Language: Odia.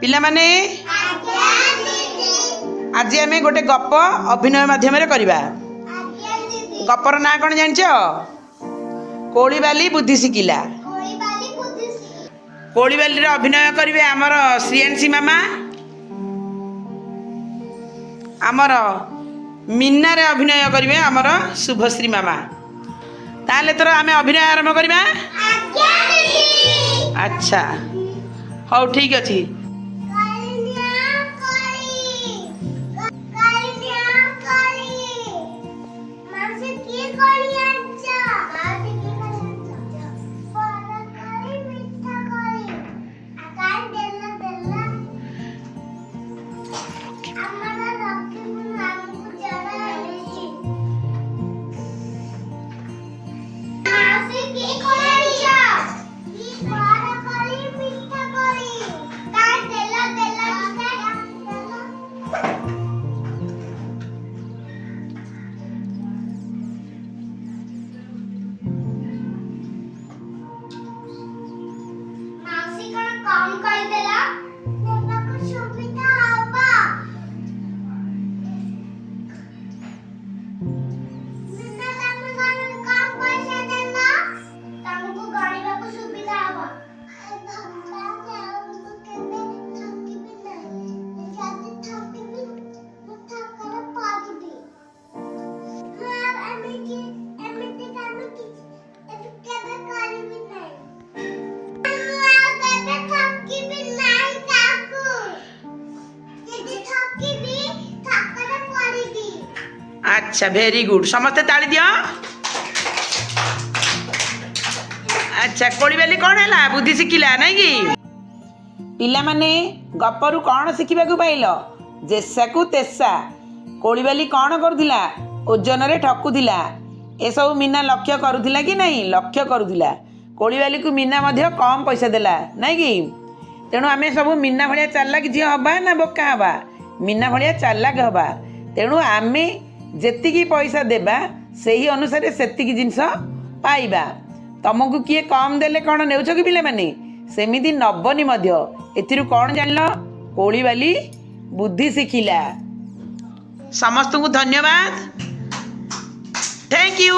ପିଲାମାନେ, ଆଜି ଆମେ ଗୋଟେ ଗପ ଅଭିନୟ ମାଧ୍ୟମରେ କରିବା। ଗପର ନାଁ କ'ଣ ଜାଣିଛ? କୋଳିବାଲି ବୁଦ୍ଧି ଶିଖିଲା। କୋଳିବାଲିର ଅଭିନୟ କରିବେ ଆମର ଶ୍ରୀୟାଂଶୀ ମାମା, ଆମର ମୀନାରେ ଅଭିନୟ କରିବେ ଆମର ଶୁଭଶ୍ରୀ ମାମା। ତାହେଲେ ତୋର ଆମେ ଅଭିନୟ ଆରମ୍ଭ କରିବା। ଆଚ୍ଛା, ହଉ, ଠିକ୍ ଅଛି। ମାଉସୀ କଣ କମ କରିଦେଲା? ନେବାକୁ ସୁବିଧା ହବ। ମିନା, ତମେ କଣ କମ ପଇସା ଦେଲ? ତମକୁ ଗଣିବାକୁ ସୁବିଧା ହବ। ମୁଁ କେବେ ଠକିବି ନାହିଁ। ଯଦି ଠକିବି, ମୁଁ ଠକରେ ପଡ଼ିବି। ମୁଁ ଆଉ ଏମିତି କାମ କିଛି କେବେ କରିବି ନାହିଁ। ମୁଁ ଆଉ କେବେ ଠକିବି ନାହିଁ କାହାକୁ। ଯଦି ଠକିବି, ଠକରେ ପଡ଼ିବି। ଆଚ୍ଛା, ଭେରି ଗୁଡ୍। ସମସ୍ତେ ତାଳି ଦିଅ। ଆଚ୍ଛା, କୋଳିବାଲି କ'ଣ ହେଲା? ବୁଦ୍ଧି ଶିଖିଲା, ନାଇଁ କି? ପିଲାମାନେ, ଗପରୁ କ'ଣ ଶିଖିବାକୁ ପାଇଲ? ଯେସାକୁ ତେସା। କୋଳିବାଲି କ'ଣ କରୁଥିଲା? ଓଜନରେ ଠକୁଥିଲା। ଏସବୁ ମୀନା ଲକ୍ଷ୍ୟ କରୁଥିଲା କି ନାହିଁ? ଲକ୍ଷ୍ୟ କରୁଥିଲା। କୋଳିବାଲିକୁ ମୀନା ମଧ୍ୟ କମ୍ ପଇସା ଦେଲା, ନାଇଁ କି? ତେଣୁ ଆମେ ସବୁ ମୀନା ଭଳିଆ ଚାଲାକ ଝିଅ ହବା ନା ବୋକା ହବା? ମୀନା ଭଳିଆ ଚାଲାକ ହବା। ତେଣୁ ଆମେ ଯେତିକି ପଇସା ଦେବା, ସେହି ଅନୁସାରେ ସେତିକି ଜିନିଷ ପାଇବା। ତମକୁ କିଏ କମ୍ ଦେଲେ କ'ଣ ନେଉଛ କି ପିଲାମାନେ? ସେମିତି ନବନି ମଧ୍ୟ। ଏଥିରୁ କ'ଣ ଜାଣିଲ? କୋଳିବାଲି ବୁଦ୍ଧି ଶିଖିଲା। ସମସ୍ତଙ୍କୁ ଧନ୍ୟବାଦ। Thank you.